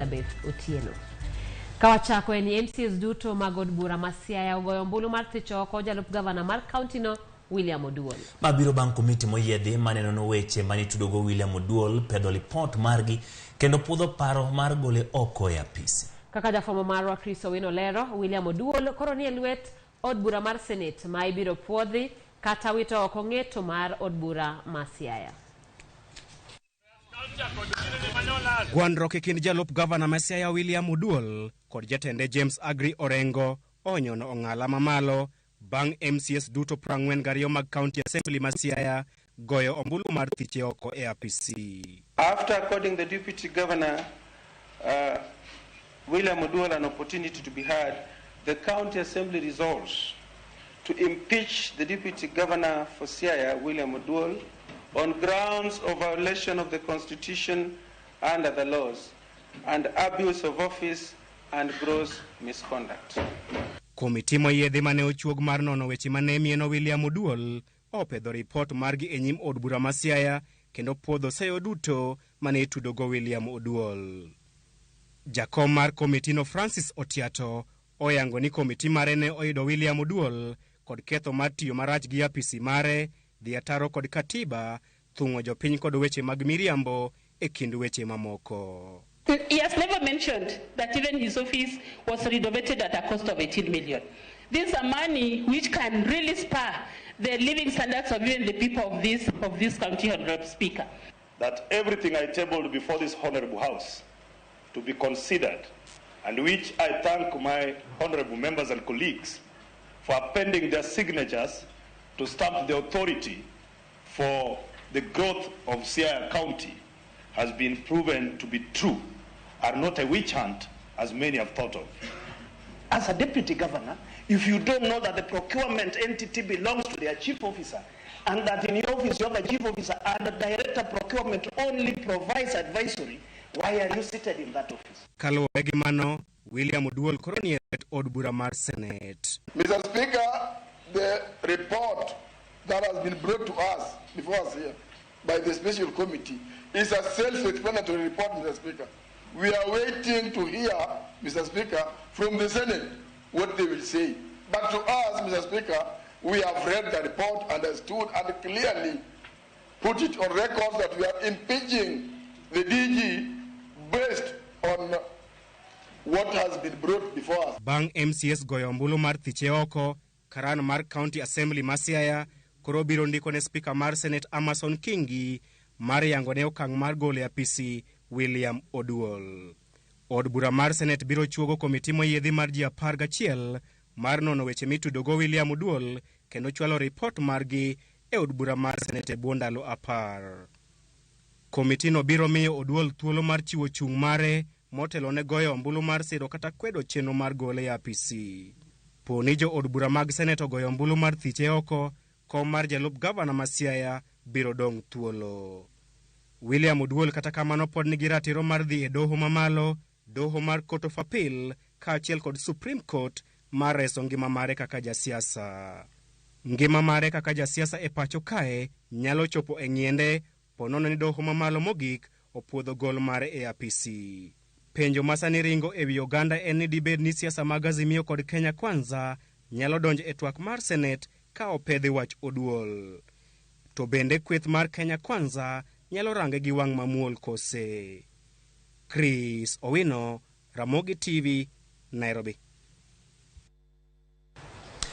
Elizabeth Otieno. Kawachako en ni MCAs duto mag od bura ma Siaya ogoyo ombulu mar thicho oko jalup gavana mar kauntino William Oduol. Ma biro bang' komiti moyiedhi mane nono weche mane itudogo William Oduol pedho lipot margi kendo puodho paro mar gole oko e apisi. Kaka jafwambo marwa Chris Owino lero, William Oduol koro nie lwet od bura mar Senate ma ibiro puodhi kata wito oko ng'eto mar od bura ma Siaya. Gwandruok e kind jalup gavana ma Siaya William Oduol kod jatende James Aggrey Orengo onyono ong'ala mamalo bang' MCAs duto 42 mag County Assembly ma Siaya goyo ombulu mar thiche oko e apisi. After according the Deputy Governor William Oduol an opportunity to be heard, the County Assembly resolves to impeach the Deputy Governor for Siaya, William Oduol, on grounds of violation of the Constitution and other laws, and abuse of office and gross misconduct. Komiti moyiedhi mane ochuog mar nono weche mane mieno William Oduol opedho ripot margi e nyim od bura ma Siaya kendo puodho seyo duto mane itudogo William Oduol. Jakom mar komitino Francis Otiato oyango ni komiti mare ne oyudo William Oduol kod ketho mar tiyo marach gi apisi mare, dhi ataro kod katiba, thung'o jopiny kod weche mag miriambo e kind weche mamoko. He has never mentioned that even his office was renovated at a cost of 18 million. These are money which can really spur the living standards of even the people of this county, Honorable Speaker. That everything I tabled before this Honorable House to be considered, and which I thank my honorable members and colleagues for appending their signatures to stamp the authority for the growth of Siaya County, has been proven to be true, are not a witch hunt as many have thought of. As a deputy governor, if you don't know that the procurement entity belongs to their chief officer, and that in your office you have a chief officer and the director procurement only provides advisory, why are you seated in that office? Kaluwore gi mano, William Oduol koro nie lwet od bura mar Senate. Mr. Speaker, the report that has been brought to us before us here by the special committee is a self-explanatory report, Mr. Speaker. We are waiting to hear, Mr. Speaker, from the Senate what they will say. But to us, Mr. Speaker, we have read the report, understood, and clearly put it on record that we are impeaching the DG based on what has been brought before us. Bang' MCAs goyo ombulu mar thiche oko, karan mar County Assembly ma Siaya koro biro ndiko ne spika mar Senate Amason Kingi mar yango ne okang' mar golo e apisi William Oduol. Od bura mar Senate biro chuogo komiti moyiedhi mar ji 11 mar nono weche mitudogo William Oduol kendo chwalo ripot margi e od bura mar Senate e bwo ndalo 10. Komitino biro miyo Oduol thuolo mar chiwo chung' mare motelo ne goyo ombulu mar siro kata kwedo chenro mar gole e apisi. Po ni jo od bura mag Senate ogoyo ombulu mar thiche oko, kom mar jalup gavana ma Siaya biro dong' thuolo. William Oduol kata kamano pod nigi ratiro mar dhi e doho mamalo, doho mar Court of Appeal kaachiel kod Supreme Court mar reso ngima mare kaka jasiasa. Ngima mare kaka jasiasa e pacho kae nyalo chopo e ng'iende ponono ni doho mamalo mogik opuodho gol mare e apisi. Penjo ma sani ringo e wi oganda en ni dibed ni siasa mag Azimio kod Kenya Kwanza nyalo donjo e twak mar Senate ka opedhi wach Oduol. To bende kweth mar Kenya Kwanza nyalo range gi wang' mamuol kose? Chris Owino, Ramogi TV, Nairobi.